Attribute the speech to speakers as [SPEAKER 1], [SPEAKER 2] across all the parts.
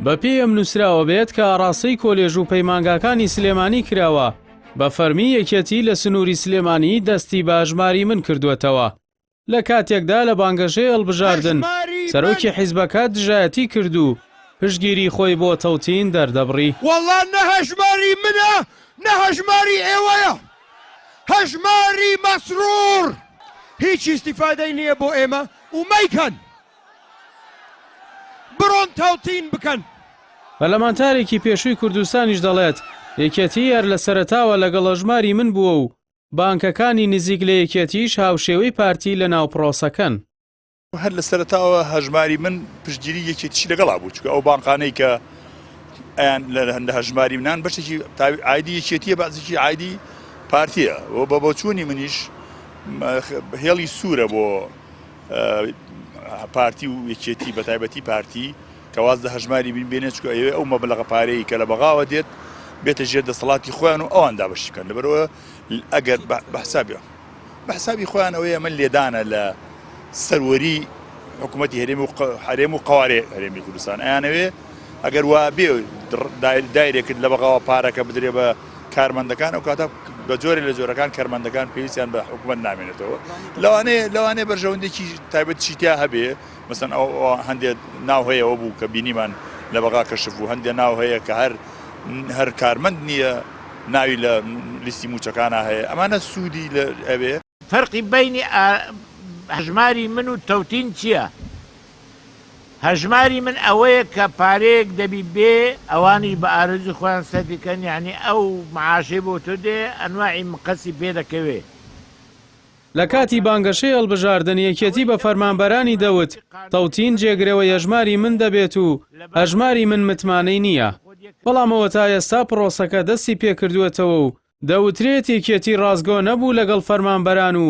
[SPEAKER 1] بەپێی ئەم نووسراوە بێت کە ئاڕاستەی کۆلێژ و پەیمانگاکانی سلێمانی کراوە، بە فەرمی یەکێتی لە سنووری سلێمانی دەستی بە هەژماری من کردووەتەوە. لە کاتێکدا لە بانگەشەی هەڵبژاردن سەرۆکی حیزبەکە دژایەتی کرد و پشتگیری خۆی بۆ تەوتین دەردەبڕی.
[SPEAKER 2] وەڵا نە هەژماری منە نە هەژماری ئێوەیە هەژماری مەسرور هیچ ئیستیفادەی نییە بۆ ئێمە و مەیکەن بڕۆن تەوتین بکەن.
[SPEAKER 1] پەرلەمانتارێکی پێشووی کوردستانیش دەڵێت، یەکێتی هەر لە سەرەتاوە لەگەڵ هەژماری من بووە و بانکەکانی نزیک لە یەکێتیش هاوشێوەی پارتی لەناو پرۆسەکەن.
[SPEAKER 3] هەر لە سەرەتاوە هەژماری من پشتگیری یەکێتیشی لەگەڵا بوو، چونکە ئەو بانقانەی کە ئەیان لە هەژماری منان بەشێکی ئایدی یەکێتیە بەعزێکی ئایدی پارتیە و بە بۆچوونی منیش هێڵی سوورە بۆ پارتی و یەکێتی بە تایبەتی پارتی کە واز لە هەژماری بین بێنێت چونکە ئەیەوێ ئەو مەبلەغە پارەیە کە لە بەغاوە دێت بێتە ژێر دەسەڵاتی خۆیان و ئەوان دابەشی بکەن لەبەرەوە ئەگەر بە حسابی بە حسابی خۆیان ئەوەیە من لێدانە لە سەروەری حکوومەتی هەرێم و هەرێم و قوارێ هەرێمی کوردستان ئەیانەوێ ئەگەر وا بێ دایرێکرد لە بەغاوە پارەکە بدرێ بە کارمەندەکان ئەو کاتە بە جۆرێ لە جۆرەکان کارمەندەکان پێویستیان بە حکوومەت نامێنێتەوە لەوانەیە لەوانەیە بەرژەوەندێکی تایبەتیشی تیا هەبێ مەسەن ئەو هەندێک ناو هەیە ئەوە بوو کە بینیمان لە بەغا کەشف بوو هەندێک ناو هەیە کە هەر هەر کارمەند نییە ناوی لە لیستی موچەکانە هەیە ئەمانە سوودی لە ئەوێ.
[SPEAKER 4] فەرقی بەینی هەژماری من و تەوتین چیە؟ هەژماری من ئەوەیە کە پارەیەک دەبی بێ ئەوانیش بە ئارەزوی خۆیان سەرفی کەن یانی ئەو معاشەی بۆ تۆ دێ ئەنواعی مقەسی پێ دەکەوێ.
[SPEAKER 1] لە کاتی بانگەشەی هەڵبژاردن یەکێتی بە فەرمانبەرانی دەوت تەوتین جێگرەوەی هەژماری من دەبێت و هەژماری من متمانەی نییە، بەڵام ئەوەتا ئێستا پڕۆسەکە دەستی پێکردووەتەوە و دەوترێت یەکێتی ڕاستگۆ نەبوو لەگەڵ فەرمانبەران و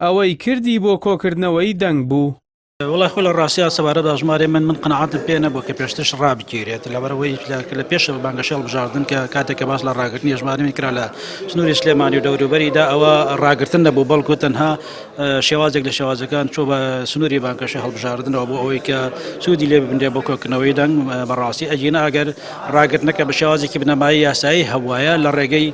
[SPEAKER 1] ئەوەی کردی بۆ کۆکردنەوەی دەنگ بوو.
[SPEAKER 5] وەڵای خۆ لە ڕاستیا سەبارەت بە ژمارەی من من قەناعەتم پێ نەبوو کە پێشترش ڕابگیرێت لەبەرئەوەی لە پێش بانگەشەی هەڵبژاردن کە کاتێک کە باس لە ڕاگرتنی ژمارەی من کرا لە سنووری سلێمانی و دەوروبەریدا ئەوە ڕاگرتن نەبوو بەڵکو تەنها شێوازێک لە شێوازەکان چۆ بە سنووری بانگەشەی هەڵبژاردنەوە بۆ ئەوەی کە سوودی لێ ببینرێت بۆ کۆکردنەوەی دەنگ بەڕاستی ئەگینا ئەگەر ڕاگرتنەکە بە شێوازێکی بنەمایی یاسایی هەبوایە لە ڕێگەی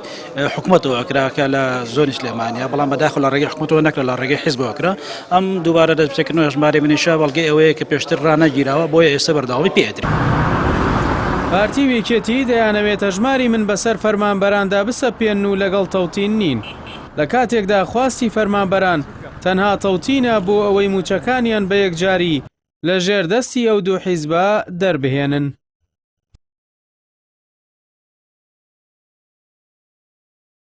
[SPEAKER 5] حکومەتەوە ئەکرا کە لە زۆنی سلێمانە بەڵام بەداخەوە لە ڕێگەی حکومەتەوە نەکرا لە ڕێگەی حیزبەوە کرا ئەم دووبارە دەستپێکردنەوەی هەژماری منیشە بەڵگەی ئەوەیە کە پێشتر ڕانەگیراوە بۆیە ئێستا بەردەوامی پێ ئەدرێت.
[SPEAKER 1] پارتی و یەکێتی دەیانەوێت هەژماری من بەسەر فەرمانبەراندا بسەپێنن و لەگەڵ تەوتین نین، لە کاتێکدا خواستی فەرمانبەران تەنها تەوتینە بۆ ئەوەی مووچەکانیان بە یەکجاری لە ژێر دەستی ئەو دوو حیزبە دەربهێنن.